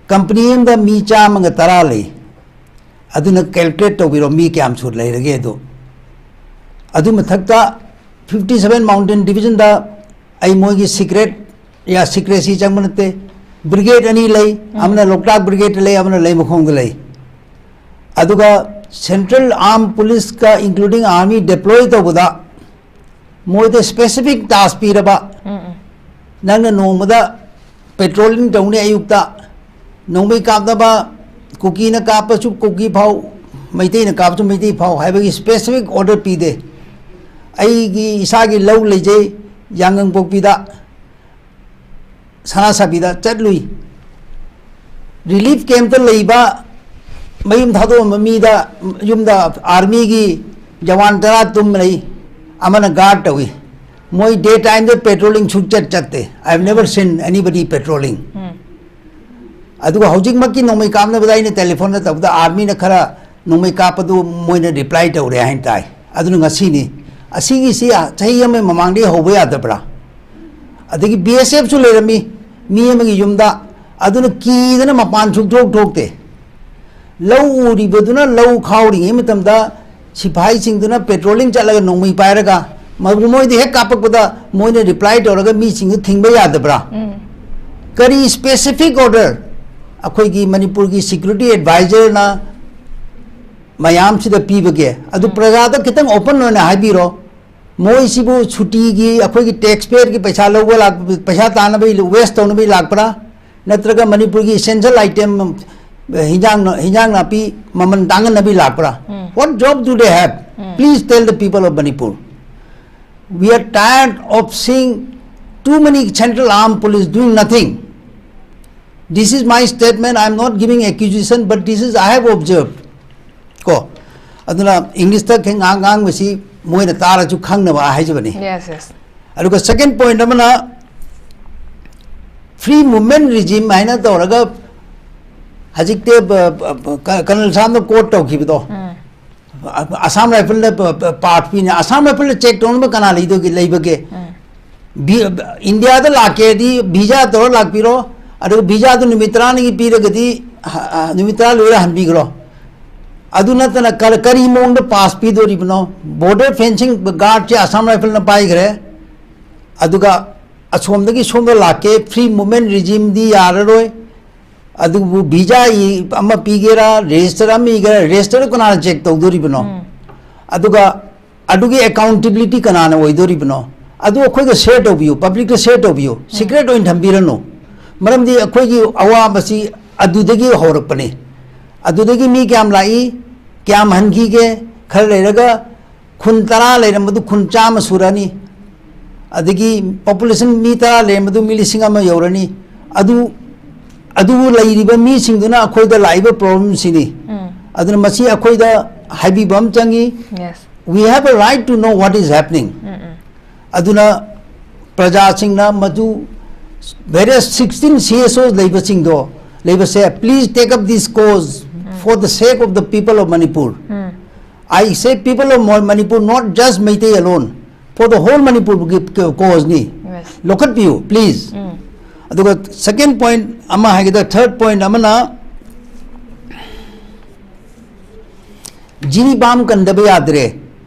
Company ꯑꯃꯗ ꯃꯤ ꯆꯥꯝꯃꯒ ꯇꯔꯥ ꯂꯩ꯫ ꯑꯗꯨꯅ calculate ꯇꯧꯕꯤꯔꯣ, ꯃꯤ ꯀꯌꯥꯝ ꯁꯨ ꯂꯩꯔꯒꯦ ꯑꯗꯣ꯫ ꯑꯗꯨ ꯃꯊꯛꯇ fifty seven Mountain Division ꯗ ꯑꯩ ꯃꯣꯏꯒꯤ secret ꯌꯥ secrecy ꯆꯪꯕ ꯅꯠꯇꯦ, brigade ꯑꯅꯤ ꯂꯩ, ꯑꯃꯅ ꯂꯣꯛꯇꯥꯛ brigade ꯂꯩ, ꯑꯃꯅ ꯂꯩꯃꯈꯣꯡꯗ ꯂꯩ꯫ ꯑꯗꯨꯒ Central Armed Police ꯀ including army deploy ꯇꯧꯕꯗ ꯃꯣꯏꯗ specific task ꯄꯤꯔꯕ, ꯅꯪꯅ ꯅꯣꯡꯃꯗ patrolling ꯇꯧꯅꯤ ꯑꯌꯨꯛꯇ, ꯅꯣꯡꯃꯩ ꯀꯥꯞꯅꯕ ꯀꯨꯀꯤꯅ ꯀꯥꯞꯄꯁꯨ ꯀꯨꯀꯤ ꯐꯥꯎ, ꯃꯩꯇꯩꯅ ꯀꯥꯞꯄꯁꯨ ꯃꯩꯇꯩ ꯐꯥꯎ ꯍꯥꯏꯕꯒꯤ specific order ꯄꯤꯗꯦ꯫ ꯑꯩꯒꯤ ꯏꯁꯥꯒꯤ ꯂꯧ ꯂꯩꯖꯩ ꯌꯥꯡꯒꯪꯄꯣꯛꯄꯤꯗ, ꯁꯅꯥꯁꯥꯕꯤꯗ ꯆꯠꯂꯨꯏ꯫ Relief camp ꯇ ꯂꯩꯕ ꯃꯌꯨꯝ ꯊꯥꯗꯣꯛꯑꯝꯕ ꯃꯤꯗ, ꯌꯨꯝꯗ ꯑꯥꯔꯃꯤꯒꯤ ꯖꯋꯥꯟ ꯇꯔꯥ ꯇꯨꯝ ꯂꯩ, ꯑꯃꯅ ꯒꯥꯔꯗ ꯇꯧꯏ꯫ ꯃꯣꯏ ꯗꯦ ꯇꯥꯏꯝꯗ ꯄꯦꯇ꯭ꯔꯣꯂꯤꯡ ꯁꯨꯡꯆꯠ ꯆꯠꯇꯦ꯫ I have never seen anybody patrolling. ꯑꯗꯨꯒ ꯍꯧꯖꯤꯛꯃꯛꯀꯤ ꯅꯣꯡꯃꯩ ꯀꯥꯞꯅꯕꯗ ꯑꯩꯅ ꯇꯦꯂꯤꯐꯣꯟꯗ ꯇꯧꯕꯗ ꯑꯥꯔꯃꯤꯅ ꯈꯔ ꯅꯣꯡꯃꯩ ꯀꯥꯞꯄꯗꯨ ꯃꯣꯏꯅ ꯔꯤꯄ꯭ꯂꯥꯏ ꯇꯧꯔꯦ ꯍꯥꯏꯅ ꯇꯥꯏ꯫ ꯑꯗꯨꯅ ꯉꯁꯤꯅꯤ꯫ ꯑꯁꯤꯒꯤꯁꯤ ꯆꯍꯤ ꯑꯃꯒꯤ ꯃꯃꯥꯡꯗꯒꯤ ꯍꯧꯕ ꯌꯥꯗꯕ꯭ꯔꯥ? ꯑꯗꯒꯤ ꯕꯤ ꯑꯦꯁ ꯑꯦꯐꯁꯨ ꯂꯩꯔꯝꯃꯤ ꯃꯤ ꯑꯃꯒꯤ ꯌꯨꯝꯗ, ꯑꯗꯨꯅ ꯀꯤꯗꯅ ꯃꯄꯥꯟ ꯁꯨꯡꯊꯣꯛ ꯊꯣꯛꯇꯦ꯫ ꯂꯧ ꯎꯔꯤꯕꯗꯨꯅ ꯂꯧ ꯈꯥꯎꯔꯤꯉꯩ ꯃꯇꯝꯗ ꯁꯤꯐꯥꯏꯁꯤꯡꯗꯨꯅ ꯄꯦꯇ꯭ꯔꯣꯂꯤꯡ ꯆꯠꯂꯒ ꯅꯣꯡꯃꯩ ꯄꯥꯏꯔꯒ ꯃꯗꯨ ꯃꯣꯏꯗ ꯍꯦꯛ ꯀꯥꯞꯄꯛꯄꯗ ꯃꯣꯏꯅ ꯔꯤꯄ꯭ꯂꯥꯏ ꯇꯧꯔꯒ ꯃꯤꯁꯤꯡꯗꯨ ꯊꯤꯡꯕ ꯌꯥꯗꯕ꯭ꯔꯥ? ꯀꯔꯤ ꯁ꯭ꯄꯦꯁꯤꯐꯤꯛ ꯑꯣꯔꯗꯔ ꯑꯩꯈꯣꯏꯒꯤ ꯃꯅꯤꯄꯨꯔꯒꯤ ꯁꯦꯀ꯭ꯌꯨꯔꯤꯇꯤ ꯑꯦꯗꯚꯥꯏꯖꯔꯅ ꯃꯌꯥꯝꯁꯤꯗ ꯄꯤꯕꯒꯦ? ꯑꯗꯨ ꯄ꯭ꯔꯖꯥꯗ ꯈꯤꯇꯪ ꯑꯣꯄꯟ ꯑꯣꯏꯅ ꯍꯥꯏꯕꯤꯔꯣ꯫ ꯃꯣꯏꯁꯤꯕꯨ ꯁꯨꯇꯤꯒꯤ, ꯑꯩꯈꯣꯏꯒꯤ ꯇꯦꯛꯁ ꯄꯦꯌꯔꯒꯤ ꯄꯩꯁꯥ ꯂꯧꯕ ꯂꯥꯛ-, ꯄꯩꯁꯥ ꯇꯥꯅꯕꯒꯤ, ꯋꯦꯁ ꯇꯧꯅꯕꯒꯤ ꯂꯥꯛꯄ꯭ꯔꯥ? ꯅꯠꯇ꯭ꯔꯒ ꯃꯅꯤꯄꯨꯔꯒꯤ ꯏꯁꯦꯟꯁꯤꯌꯦꯜ ꯑꯥꯏꯇꯦꯝ, ꯍꯤꯟꯖꯥꯡ, ꯍꯤꯟꯖꯥꯡ ꯅꯥꯄꯤ ꯃꯃꯜ ꯇꯥꯡꯍꯟꯅꯕꯒꯤ ꯂꯥꯛꯄ꯭ꯔꯥ? What job do they have? Please tell the people of Manipur. We are tired of seeing too many central armed police doing nothing. This is my statement. I am not giving accusation, but this is I have observed. ꯀꯣ, ꯑꯗꯨꯅ ꯏꯪꯂꯤꯁꯇ ꯈꯤꯇꯪ ꯉꯥꯡ-, ꯉꯥꯡꯕꯁꯤ ꯃꯣꯏꯅ ꯇꯥꯔꯁꯨ ꯈꯪꯅꯕ ꯍꯥꯏꯖꯕꯅꯤ꯫ Yes, yes. ꯑꯗꯨꯒ ꯁꯦꯀꯦꯟ ꯄꯣꯏꯟꯠ ꯑꯃꯅ, ꯐ꯭ꯔꯤ ꯃꯨꯚꯃꯦꯟꯠ ꯔꯤꯖꯤꯝ ꯍꯥꯏꯅ ꯇꯧꯔꯒ ꯍꯧꯖꯤꯛꯇꯤ ꯕ-, ꯕ-, ꯕ-, ꯀ-, ꯀꯔꯅꯜ ꯁꯥꯝꯅ ꯀꯣꯠ ꯇꯧꯈꯤꯕꯗꯣ, ꯑ-, ꯑꯁꯥꯝ ꯔꯥꯏꯐꯜꯅ ꯄ-, ꯄ-, ꯄꯥꯔꯠ ꯄꯤꯅꯤ꯫ ꯑꯁꯥꯝ ꯔꯥꯏꯐꯜꯅ ꯆꯦꯛ ꯇꯧꯅꯕ ꯀꯅꯥ ꯂꯩꯗꯣꯏꯒꯦ, ꯂꯩꯕꯒꯦ? ꯚꯤ-, ꯏꯟꯗꯤꯌꯥꯗ ꯂꯥꯛꯀꯦꯗꯤ ꯚꯤꯖꯥ ꯇꯧꯔ ꯂꯥꯛꯄꯤꯔꯣ, ꯑꯗꯨꯒ ꯚꯤꯖꯥꯗꯨ ꯅꯨꯃꯤꯠ ꯇꯔꯥꯅꯤꯒꯤ ꯄꯤꯔꯒꯗꯤ, ꯑ, ꯑ, ꯅꯨꯃꯤꯠ ꯇꯔꯥ ꯂꯣꯏꯔ ꯍꯟꯕꯤꯈ꯭ꯔꯣ꯫ ꯑꯗꯨ ꯅꯠꯇꯅ ꯀꯔ-, ꯀꯔꯤ ꯃꯑꯣꯡꯗ ꯄꯥꯁ ꯄꯤꯗꯣꯔꯤꯕꯅꯣ? ꯕꯣꯔꯗꯔ ꯐꯦꯟꯁꯤꯡ ꯒꯥꯔꯗꯁꯦ ꯑꯁꯥꯝ ꯔꯥꯏꯐꯜꯅ ꯄꯥꯏꯈ꯭ꯔꯦ, ꯑꯗꯨꯒ ꯑꯁꯣꯝꯗꯒꯤ ꯁꯣꯝꯗ ꯂꯥꯛꯀꯦ, ꯐ꯭ꯔꯤ ꯃꯨꯚꯃꯦꯟꯠ ꯔꯤꯖꯤꯝꯗꯤ ꯌꯥꯔꯔꯣꯏ꯫ ꯑꯗꯨꯕꯨ ꯚꯤꯖꯥ ꯏ-, ꯑꯃ ꯄꯤꯒꯦꯔꯥ, ꯔꯦꯖꯤꯁꯇꯔ ꯑꯃ ꯏꯒꯦꯔꯥ, ꯔꯦꯖꯤꯁꯇꯔ ꯀꯅꯥꯅ ꯆꯦꯛ ꯇꯧꯗꯣꯔꯤꯕꯅꯣ? ꯑꯗꯨꯒ ꯑꯗꯨꯒꯤ ꯑꯦꯀꯥꯎꯟꯇꯦꯕꯤꯂꯤꯇꯤ ꯀꯅꯥꯅ ꯑꯣꯏꯗꯣꯔꯤꯕꯅꯣ? ꯑꯗꯨ ꯑꯩꯈꯣꯏꯒ ꯁꯦꯌꯔ ꯇꯧꯕꯤꯌꯨ, ꯄꯕ꯭ꯂꯤꯛꯇ ꯁꯦꯌꯔ ꯇꯧꯕꯤꯌꯨ, ꯁꯤꯀ꯭ꯔꯦꯠ ꯑꯣꯏꯅ ꯊꯝꯕꯤꯔꯅꯨ꯫ ꯃꯔꯝꯗꯤ ꯑꯩꯈꯣꯏꯒꯤ ꯑꯋꯥꯕꯁꯤ ꯑꯗꯨꯗꯒꯤ ꯍꯧꯔꯛꯄꯅꯤ꯫ ꯑꯗꯨꯗꯒꯤ ꯃꯤ ꯀꯌꯥꯝ ꯂꯥꯛꯏ, ꯀꯌꯥꯝ ꯍꯟꯈꯤꯒꯦ, ꯈꯔ ꯂꯩꯔꯒ ꯈꯨꯟ ꯇꯔꯥ ꯂꯩꯔꯝꯕꯗꯨ ꯈꯨꯟ ꯆꯥꯝꯃ ꯁꯨꯔꯅꯤ, ꯑꯗꯒꯤ ꯄꯣꯄꯨꯂꯦꯁꯟ ꯃꯤ ꯇꯔꯥ ꯂꯩꯔꯝꯕꯗꯨ ꯃꯤ ꯂꯤꯁꯤꯡ ꯑꯃ ꯌꯧꯔꯅꯤ꯫ ꯑꯗꯨ ꯑꯗꯨꯕꯨ ꯂꯩꯔꯤꯕ ꯃꯤꯁꯤꯡꯗꯨꯅ ꯑꯩꯈꯣꯏꯗ ꯂꯥꯛꯏꯕ problemꯁꯤꯅꯤ꯫ ꯎꯝ꯫ ꯑꯗꯨꯅ ꯃꯁꯤ ꯑꯩꯈꯣꯏꯗ ꯍꯥꯏꯕꯤꯕ ꯑꯃ ꯆꯪꯉꯤ꯫ Yes. We have a right to know what is happening. ꯎꯝ, ꯎꯝ꯫ ꯑꯗꯨꯅ ꯄ꯭ꯔꯖꯥꯁꯤꯡꯅ ꯃꯗꯨ various sixteen C S Os ꯂꯩꯕꯁꯤꯡꯗꯣ, ꯂꯩꯕꯁꯦ, please take up this cause for the sake of the people of Manipur. Um. I say people of Mo- Manipur, not just Meitei alone, for the whole Manipurꯒꯤ causeꯅꯤ꯫ Yes. ꯂꯧꯈꯠꯄꯤꯌꯨ, please. ꯎꯝ꯫ ꯑꯗꯨꯒ second point ꯑꯃ ꯍꯥꯏꯒꯗ, third point ꯑꯃꯅ ꯖꯤꯔꯤꯕꯥꯝ ꯀꯟꯗꯕ ꯌꯥꯗ꯭ꯔꯦ꯫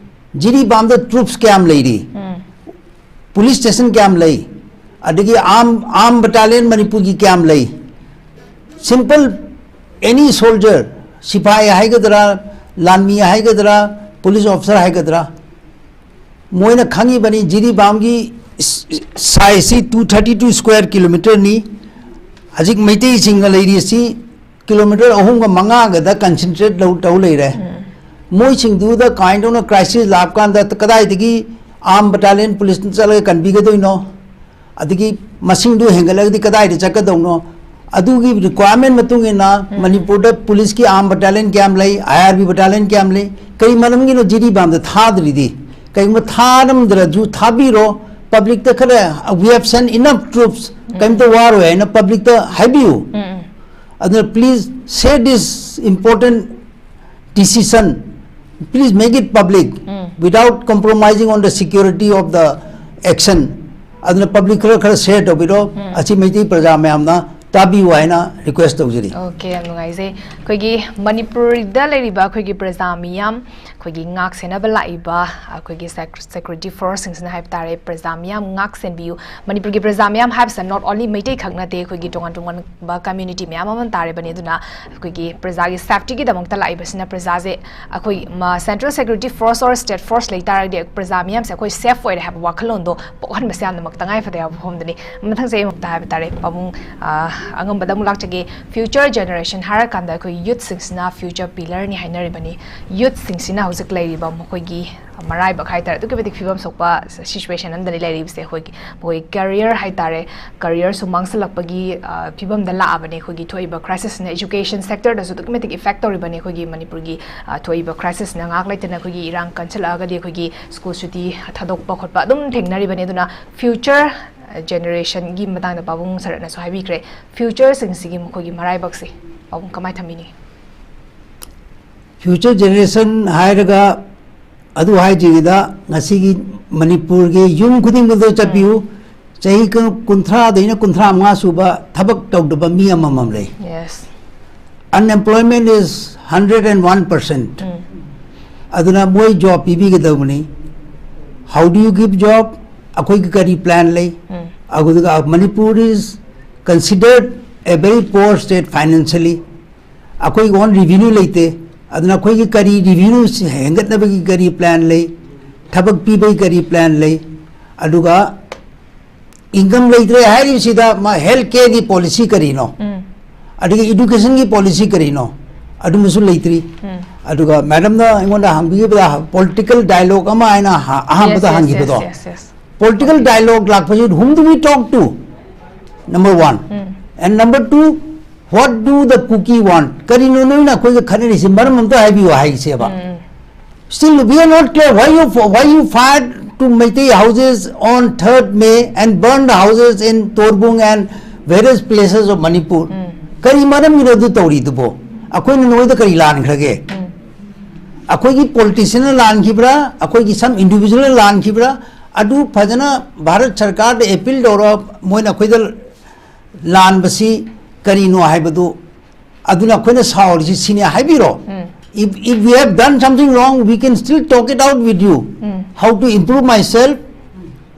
ꯖꯤꯔꯤꯕꯥꯝꯗ troops ꯀꯌꯥꯝ ꯂꯩꯔꯤ? ꯎꯝ꯫ Police station ꯀꯌꯥꯝ ꯂꯩ? ꯑꯗꯒꯤ arm, arm battalion ꯃꯅꯤꯄꯨꯔꯒꯤ ꯀꯌꯥꯝ ꯂꯩ? Simple, any soldier, ꯁꯤꯐꯥꯏ ꯍꯥꯏꯒꯗ꯭ꯔꯥ, ꯂꯥꯟꯃꯤ ꯍꯥꯏꯒꯗ꯭ꯔꯥ, police officer ꯍꯥꯏꯒꯗ꯭ꯔꯥ, ꯃꯣꯏꯅ ꯈꯪꯉꯤꯕꯅꯤ ꯖꯤꯔꯤꯕꯥꯝꯒꯤ sizeꯁꯤ two thirty two square kilometreꯅꯤ꯫ ꯍꯧꯖꯤꯛ ꯃꯩꯇꯩꯁꯤꯡꯒ ꯂꯩꯔꯤꯁꯤ kilometre ꯑꯍꯨꯝꯒ ꯃꯉꯥꯒꯗ concentrate ꯂꯧ-, ꯇꯧ ꯂꯩꯔꯦ꯫ ꯃꯣꯏꯁꯤꯡꯗꯨꯗ ꯀꯃꯥꯏꯅ ꯇꯧꯅ crisis ꯂꯥꯛꯄ ꯀꯥꯟꯗ ꯀꯗꯥꯏꯗꯒꯤ arm battalion police ꯆꯠꯂꯒ ꯀꯟꯕꯤꯒꯗꯣꯏꯅꯣ? ꯑꯗꯒꯤ ꯃꯁꯤꯡꯗꯨ ꯍꯦꯟꯒꯠꯂꯒꯗꯤ ꯀꯗꯥꯏꯗ ꯆꯠꯀꯗꯧꯅꯣ? ꯑꯗꯨꯒꯤ requirement ꯃꯇꯨꯡ ꯏꯟꯅ ꯃꯅꯤꯄꯨꯔꯗ policeꯀꯤ arm battalion ꯀꯌꯥꯝ ꯂꯩ, I R B battalion ꯀꯌꯥꯝ ꯂꯩ? ꯀꯔꯤ ꯃꯔꯝꯒꯤꯅꯣ ꯖꯤꯔꯤꯕꯥꯝꯗ ꯊꯥꯗ꯭ꯔꯤꯗꯤ? ꯀꯔꯤꯒꯨꯝꯕ ꯊꯥꯔꯝꯗ꯭ꯔꯁꯨ ꯊꯥꯕꯤꯔꯣ, publicꯇ ꯈꯔ, "We have sent enough troops, ꯀꯔꯤꯝꯇ ꯋꯥꯔꯣꯏ" ꯍꯥꯏꯅ publicꯇ ꯍꯥꯏꯕꯤꯌꯨ꯫ ꯎꯝ, ꯎꯝ꯫ ꯑꯗꯨꯅ please say this important decision, please make it public without compromising on the security of the action. ꯑꯗꯨꯅ public ꯈꯔ ꯈꯔ share ꯇꯧꯕꯤꯔꯣ꯫ ꯑꯁꯤ ꯃꯩꯇꯩ ꯄ꯭ꯔꯖꯥ ꯃꯌꯥꯝꯅ ꯇꯥꯕꯤꯌꯨ ꯍꯥꯏꯅ request ꯇꯧꯖꯔꯤ꯫ Okay, ꯌꯥꯝ ꯅꯨꯡꯉꯥꯏꯖꯩ꯫ ꯑꯩꯈꯣꯏꯒꯤ ꯃꯅꯤꯄꯨꯔꯗ ꯂꯩꯔꯤꯕ ꯑꯩꯈꯣꯏꯒꯤ ꯄ꯭ꯔꯖꯥ ꯃꯤꯌꯥꯝ, ꯑꯩꯈꯣꯏꯒꯤ ꯉꯥꯛ ꯁꯦꯟꯅꯕ ꯂꯥꯛꯏꯕ ꯑꯩꯈꯣꯏꯒꯤ sec-, security forceꯁꯤꯡꯁꯤꯅ ꯍꯥꯏꯕ ꯇꯥꯔꯦ, ꯄ꯭ꯔꯖꯥ ꯃꯤꯌꯥꯝ ꯉꯥꯛ ꯁꯦꯟꯕꯤꯌꯨ꯫ ꯃꯅꯤꯄꯨꯔꯒꯤ ꯄ꯭ꯔꯖꯥ ꯃꯤꯌꯥꯝ ꯍꯥꯏꯕꯁꯦ not only ꯃꯩꯇꯩ ꯈꯛ ꯅꯠꯇꯦ, ꯑꯩꯈꯣꯏꯒꯤ ꯇꯣꯉꯥꯟ ꯇꯣꯉꯥꯟꯕ community ꯃꯌꯥꯝ ꯑꯃ ꯇꯥꯔꯤꯕꯅꯤ꯫ ꯑꯗꯨꯅ ꯑꯩꯈꯣꯏꯒꯤ ꯄ꯭ꯔꯖꯥꯒꯤ safetyꯒꯤꯗꯃꯛꯇ ꯂꯥꯛꯏꯕꯁꯤꯅ ꯄ꯭ꯔꯖꯥꯁꯦ ꯑꯩꯈꯣꯏ ꯃ-, central security force or state force ꯂꯩ ꯇꯥꯔꯒꯗꯤ ꯄ꯭ꯔꯖꯥ ꯃꯤꯌꯥꯝꯁꯦ ꯑꯩꯈꯣꯏ safe ꯑꯣꯏꯔꯦ ꯍꯥꯏꯕ ꯋꯥꯈꯜꯂꯣꯟꯗꯣ ꯄꯣꯛꯍꯟꯕꯁꯦ ꯌꯥꯝꯅꯃꯛ ꯇꯉꯥꯏ ꯐꯗꯦ ꯍꯥꯏꯕ ꯋꯥꯐꯝꯗꯨꯅꯤ꯫ ꯃꯊꯪꯁꯦ ꯑꯩ ꯑꯃꯨꯛꯇ ꯍꯥꯏꯕ ꯇꯥꯔꯦ, ꯄꯥꯕꯨꯡ, ꯑ, ꯑꯉꯝꯕꯗ ꯑꯃꯨꯛ ꯂꯥꯛꯆꯒꯦ꯫ Future generation ꯍꯥꯏꯔꯀꯥꯟꯗ ꯑꯩꯈꯣꯏ youthꯁꯤꯡꯁꯤꯅ future pillarꯅꯤ ꯍꯥꯏꯅꯔꯤꯕꯅꯤ꯫ Youthꯁꯤꯡꯁꯤꯅ ꯍꯧꯖꯤꯛ ꯍꯧꯖꯤꯛ ꯂꯩꯔꯤꯕ ꯃꯈꯣꯏꯒꯤ ꯃꯔꯥꯏꯕꯛ ꯍꯥꯏꯇꯥꯔꯦ, ꯑꯗꯨꯛꯀꯤ ꯃꯇꯤꯛ ꯐꯤꯕꯝ ꯁꯣꯛꯄ ꯁꯤꯆꯨꯋꯦꯁꯟ ꯑꯃꯗꯅꯤ ꯂꯩꯔꯤꯕꯁꯦ꯫ ꯑꯩꯈꯣꯏꯒꯤ ꯃꯈꯣꯏꯒꯤ ꯀꯦꯔꯤꯌꯔ ꯍꯥꯏꯇꯥꯔꯦ, ꯀꯦꯔꯤꯌꯔꯁꯨ ꯃꯥꯡꯁꯤꯜꯂꯛꯄꯒꯤ, ꯑ, ꯐꯤꯕꯝꯗ ꯂꯥꯛꯑꯕꯅꯦ꯫ ꯑꯩꯈꯣꯏꯒꯤ ꯊꯣꯛꯏꯕ ꯀ꯭ꯔꯥꯏꯁꯤꯁꯅ ꯏꯖꯨꯀꯦꯁꯟ ꯁꯦꯛꯇꯔꯗꯁꯨ ꯑꯗꯨꯛꯀꯤ ꯃꯇꯤꯛ ꯏꯐꯦꯛ ꯇꯧꯔꯤꯕꯅꯦ꯫ ꯑꯩꯈꯣꯏꯒꯤ ꯃꯅꯤꯄꯨꯔꯒꯤ, ꯑ, ꯊꯣꯛꯏꯕ ꯀ꯭ꯔꯥꯏꯁꯤꯁꯅ ꯉꯥꯏꯍꯥꯛ ꯂꯩꯇꯅ ꯑꯩꯈꯣꯏꯒꯤ ꯏꯔꯥꯡ ꯀꯟꯁꯤꯜꯂꯛꯑꯒꯗꯤ ꯑꯩꯈꯣꯏꯒꯤ ꯁ꯭ꯀꯨꯜ ꯁꯨꯇꯤ ꯊꯥꯗꯣꯛꯄ ꯈꯣꯠꯄ ꯑꯗꯨꯝ ꯊꯦꯡꯅꯔꯤꯕꯅꯦ꯫ ꯑꯗꯨꯅ ꯐ꯭ꯌꯨꯆꯔ ꯖꯦꯅꯦꯔꯦꯁꯟꯒꯤ ꯃꯇꯥꯡꯗ ꯄꯥꯕꯨꯡ ꯁꯔꯠꯅꯁꯨ ꯍꯥꯏꯕꯤꯈ꯭ꯔꯦ꯫ ꯐ꯭ꯌꯨꯆꯔꯁꯤꯡꯁꯤꯒꯤ ꯃꯈꯣꯏꯒꯤ ꯃꯔꯥꯏꯕꯛꯁꯦ ꯄꯥꯕꯨꯡ ꯀꯃꯥꯏꯅ ꯊꯝꯕꯤꯅꯤꯡꯉꯤ? ꯐ꯭ꯌꯨꯆꯔ ꯖꯦꯅꯦꯔꯦꯁꯟ ꯍꯥꯏꯔꯒ ꯑꯗꯨ ꯍꯥꯏꯗ꯭ꯔꯤꯉꯩꯗ ꯉꯁꯤꯒꯤ ꯃꯅꯤꯄꯨꯔꯒꯤ ꯌꯨꯝ ꯈꯨꯗꯤꯡꯃꯛꯇ ꯆꯠꯄꯤꯌꯨ꯫ ꯆꯍꯤ ꯀ-, ꯀꯨꯟꯊ꯭ꯔꯥꯗꯩꯅ ꯀꯨꯟꯊ꯭ꯔꯥ ꯃꯉꯥ ꯁꯨꯕ ꯊꯕꯛ ꯇꯧꯗꯕ ꯃꯤ ꯑꯃꯃꯝ ꯂꯩ꯫ Yes. Unemployment is hundred and one percent. ꯑꯗꯨꯅ ꯃꯣꯏ job ꯄꯤꯕꯤꯒꯗꯕꯅꯤ꯫ How do you give job? ꯑꯩꯈꯣꯏꯒꯤ ꯀꯔꯤ ꯄ꯭ꯂꯥꯟ ꯂꯩ? ꯑꯗꯨꯒ Manipur is considered a very poor state financially. ꯑꯩꯈꯣꯏꯒꯤ ꯑꯣꯟ ꯔꯤꯚꯤꯅ꯭ꯌꯨ ꯂꯩꯇꯦ꯫ ꯑꯗꯨꯅ ꯑꯩꯈꯣꯏꯒꯤ ꯀꯔꯤ ꯔꯤꯚꯤꯅ꯭ꯌꯨ ꯍꯦꯟꯒꯠꯅꯕꯒꯤ ꯀꯔꯤ ꯄ꯭ꯂꯥꯟ ꯂꯩ? ꯊꯕꯛ ꯄꯤꯕꯒꯤ ꯀꯔꯤ ꯄ꯭ꯂꯥꯟ ꯂꯩ? ꯑꯗꯨꯒ ꯏꯟꯀꯝ ꯂꯩꯇ꯭ꯔꯦ ꯍꯥꯏꯔꯤꯕꯁꯤꯗ ꯃꯥ ꯍꯦꯜꯊ ꯀꯦꯌꯔꯒꯤ ꯄꯣꯂꯤꯁꯤ ꯀꯔꯤꯅꯣ? ꯑꯗꯒꯤ ꯏꯗꯨꯀꯦꯁꯟꯒꯤ ꯄꯣꯂꯤꯁꯤ ꯀꯔꯤꯅꯣ? ꯑꯗꯨꯃꯁꯨ ꯂꯩꯇ꯭ꯔꯤ꯫ ꯑꯗꯨꯒ ꯃꯦꯗꯝꯅ ꯑꯩꯉꯣꯟꯗ ꯍꯪꯕꯤꯈꯤꯕꯗ ꯄꯣꯂꯤꯇꯤꯀꯦꯜ ꯗꯥꯏꯂꯣꯒ ꯑꯃ ꯍꯥꯏꯅ ꯑꯍꯥ-, ꯑꯍꯥꯟꯕꯗ Yes, yes, ꯍꯪꯈꯤꯕꯗꯣ, yes, yes, yes. Political dialogue ꯂꯥꯛꯄꯁꯤ, whom do we talk to? Number one. And number two, what do the Kuki want? ꯀꯔꯤꯅꯣ ꯅꯣꯏꯅ ꯑꯩꯈꯣꯏꯒ ꯈꯠꯅꯔꯤꯁꯤ? ꯃꯔꯝ ꯑꯝꯇ ꯍꯥꯏꯕꯤꯌꯨ ꯍꯥꯏꯁꯦꯕ꯫ Still, we are not clear why you, why you fired to Meitei houses on third May and burned the houses in Torbung and various places of Manipur. ꯀꯔꯤ ꯃꯔꯝꯒꯤꯅꯣ ꯑꯗꯨ ꯇꯧꯔꯤꯗꯨꯕꯣ? ꯑꯩꯈꯣꯏꯅ ꯅꯣꯏꯗ ꯀꯔꯤ ꯂꯥꯟꯈ꯭ꯔꯒꯦ? ꯑꯩꯈꯣꯏꯒꯤ ꯄꯣꯂꯤꯇꯤꯁꯤꯌꯟꯅ ꯂꯥꯟꯈꯤꯕ꯭ꯔꯥ? ꯑꯩꯈꯣꯏꯒꯤ ꯁꯝ ꯏꯟꯗꯤꯚꯤꯖꯨꯋꯦꯜꯅ ꯂꯥꯟꯈꯤꯕ꯭ꯔꯥ? ꯑꯗꯨ ꯐꯖꯅ ꯚꯥꯔꯠ ꯁꯔꯀꯥꯔꯗ ꯑꯦꯄꯤꯜ ꯇꯧꯔ, ꯃꯣꯏꯅ ꯑꯩꯈꯣꯏꯗ ꯂꯥꯟꯕꯁꯤ ꯀꯔꯤꯅꯣ ꯍꯥꯏꯕꯗꯨ, ꯑꯗꯨꯅ ꯑꯩꯈꯣꯏꯅ ꯁꯥꯎꯔꯤꯁꯤ ꯁꯤꯅꯤ ꯍꯥꯏꯕꯤꯔꯣ꯫ If, if we have done something wrong, we can still talk it out with you. How to improve myself?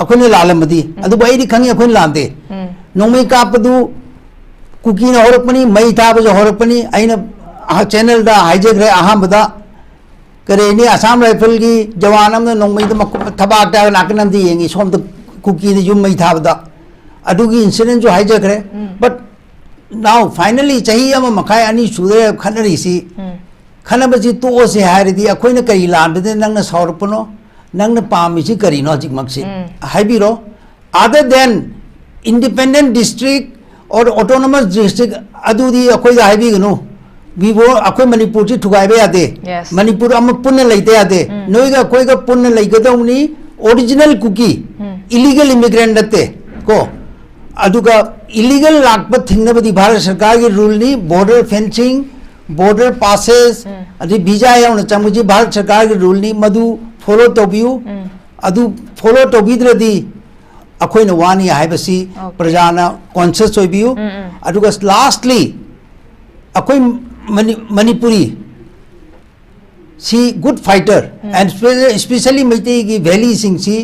ꯑꯩꯈꯣꯏꯅ ꯂꯥꯜꯂꯝꯃꯗꯤ꯫ ꯑꯗꯨꯕꯨ ꯑꯩꯗꯤ ꯈꯪꯉꯤ ꯑꯩꯈꯣꯏꯅ ꯂꯥꯟꯗꯦ꯫ ꯅꯣꯡꯃꯩ ꯀꯥꯞꯄꯗꯨ ꯀꯨꯀꯤꯅ ꯍꯧꯔꯛꯄꯅꯤ, ꯃꯩ ꯊꯥꯕꯁꯨ ꯍꯧꯔꯛꯄꯅꯤ꯫ ꯑꯩꯅ ꯑꯍ-, ꯆꯦꯅꯦꯜꯗ ꯍꯥꯏꯖꯈ꯭ꯔꯦ ꯑꯍꯥꯟꯕꯗ, ꯀꯔꯤꯅꯤ, ꯑꯁꯥꯝ ꯔꯥꯏꯐꯜꯒꯤ ꯖꯋꯥꯟ ꯑꯃꯅ ꯅꯣꯡꯃꯩꯗ ꯃꯈꯨꯠ ꯊꯕꯥꯛꯇ ꯅꯥꯀꯟ ꯑꯃꯗ ꯌꯦꯡꯉꯤ, ꯁꯣꯝꯗ ꯀꯨꯀꯤꯅ ꯌꯨꯝ ꯃꯩ ꯊꯥꯕꯗ꯫ ꯑꯗꯨꯒꯤ ꯏꯟꯁꯤꯗꯦꯟꯁꯨ ꯍꯥꯏꯖꯈ꯭ꯔꯦ꯫ But now finally ꯆꯍꯤ ꯑꯃ ꯃꯈꯥꯏ ꯑꯅꯤ ꯁꯨꯔꯦ ꯈꯠꯅꯔꯤꯁꯤ꯫ ꯈꯠꯅꯕꯁꯤ ꯇꯣꯛꯑꯁꯦ ꯍꯥꯏꯔꯗꯤ ꯑꯩꯈꯣꯏꯅ ꯀꯔꯤ ꯂꯥꯟꯕꯗ ꯅꯪꯅ ꯁꯥꯎꯔꯛꯄꯅꯣ? ꯅꯪꯅ ꯄꯥꯝꯃꯤꯁꯤ ꯀꯔꯤꯅꯣ ꯍꯧꯖꯤꯛꯃꯛꯁꯤ? ꯎꯝ꯫ ꯍꯥꯏꯕꯤꯔꯣ꯫ Other than independent district or autonomous district, ꯑꯗꯨꯗꯤ ꯑꯩꯈꯣꯏꯗ ꯍꯥꯏꯕꯤꯒꯅꯨ꯫ ꯕꯤꯕꯣ, ꯑꯩꯈꯣꯏ ꯃꯅꯤꯄꯨꯔꯁꯤ ꯊꯨꯒꯥꯏꯕ ꯌꯥꯗꯦ꯫ Yes. ꯃꯅꯤꯄꯨꯔ ꯑꯃ ꯄꯨꯟꯅ ꯂꯩꯇ ꯌꯥꯗꯦ꯫ ꯎꯝ꯫ ꯅꯣꯏꯒ ꯑꯩꯈꯣꯏꯒ ꯄꯨꯟꯅ ꯂꯩꯒꯗꯧꯅꯤ꯫ Original Kuki, ꯎꯝ꯫ Illegal immigrant ꯅꯠꯇꯦ ꯀꯣ꯫ ꯑꯗꯨꯒ illegal ꯂꯥꯛꯄ ꯊꯤꯡꯅꯕꯗꯤ ꯚꯥꯔꯠ ꯁꯔꯀꯥꯔꯒꯤ rule ꯅꯤ꯫ Border fencing, border passes, ꯎꯝ꯫ ꯑꯗꯩ visa ꯌꯥꯎꯅ ꯆꯪꯕꯁꯤ ꯚꯥꯔꯠ ꯁꯔꯀꯥꯔꯒꯤ rule ꯅꯤ꯫ ꯃꯗꯨ follow ꯇꯧꯕꯤꯌꯨ꯫ ꯎꯝ꯫ ꯑꯗꯨ follow ꯇꯧꯕꯤꯗ꯭ꯔꯗꯤ ꯑꯩꯈꯣꯏꯅ ꯋꯥꯅꯤ ꯍꯥꯏꯕꯁꯤ Okay. ꯄ꯭ꯔꯖꯥꯅ conscious ꯑꯣꯏꯕꯤꯌꯨ꯫ ꯎꯝ, ꯎꯝ꯫ ꯑꯗꯨꯒ lastly, ꯑꯩꯈꯣꯏ ꯃꯅꯤ-, ꯃꯅꯤꯄꯨꯔꯤ ꯁꯤ good fighter, um. and especially ꯃꯩꯇꯩꯒꯤ valley ꯁꯤꯡꯁꯤ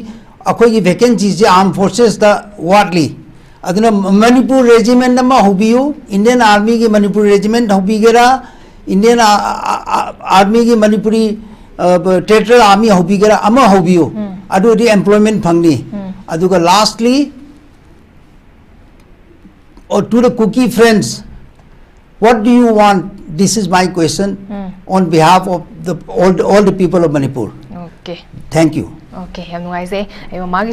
ꯑꯩꯈꯣꯏꯒꯤ vacancy ꯁꯤ armed forces ꯇ ꯋꯥꯠꯂꯤ꯫ ꯑꯗꯨꯅ ꯃꯅꯤꯄꯨꯔ regiment ꯑꯃ ꯍꯧꯕꯤꯌꯨ, Indian Army ꯒꯤ ꯃꯅꯤꯄꯨꯔ regiment ꯍꯧꯕꯤꯒꯦꯔꯥ, Indian Army ꯒꯤ ꯃꯅꯤꯄꯨꯔꯤ, ꯑ, Territorial Army ꯍꯧꯕꯤꯒꯦꯔꯥ, ꯑꯃ ꯍꯧꯕꯤꯌꯨ꯫ ꯎꯝ꯫ ꯑꯗꯨꯗꯤ employment ꯐꯪꯅꯤ꯫ ꯎꯝ꯫ ꯑꯗꯨꯒ lastly, or to the Kuki friends, what do you want? This is my question um. on behalf of the all, all the people of Manipur. Okay. Thank you. Okay, ꯌꯥꯝ ꯅꯨꯡꯉꯥꯏꯖꯩ꯫ ꯑꯩ ꯃꯃꯥꯒꯤ